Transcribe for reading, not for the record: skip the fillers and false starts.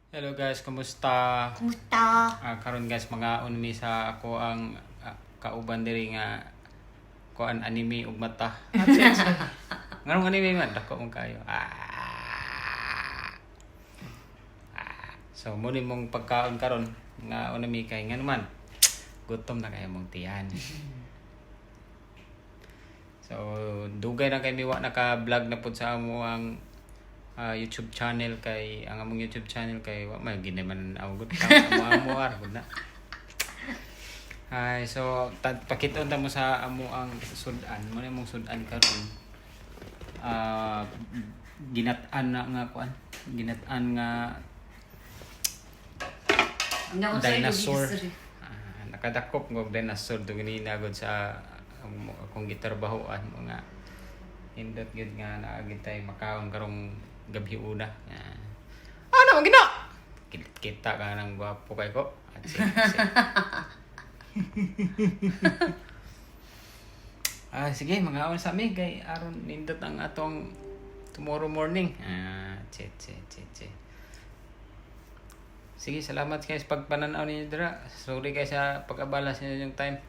Hello guys, kumusta? Kumusta? Karon guys, mga mi sa ako ang kauban diri nga kuan anime ug mata. Nganong anime man dako man kayo. Ah. Ah. So mo ni mong pagkaon karon nga mi kay ngano man. Gutom na kayo mong tiyan. So dugay na kay miwa naka-vlog na pud sa amo ang YouTube channel kay ang among YouTube channel kay wa man gini man ako gud amo amo ar gud na. Ay, so pakiton ta mo sa amo ang sudan mo na imong sudan karon. Ginat-an na nga kuan, ginat-an nga dinosaur. Nakadakop ng dinosaur dugnina gud sa akong gitrabahoan mga hindot gyud nga naa gyud tay makaon karong gabi una. Ano man gina? Kita ka nang gwapo kay ko. At sige, sige. Sige, mga sa mi kay aron nindot ang atong tomorrow morning. Che che che che. Sige, salamat guys pagpananaw ninyo dira. Sorry guys sa pag-abala sa inyong time.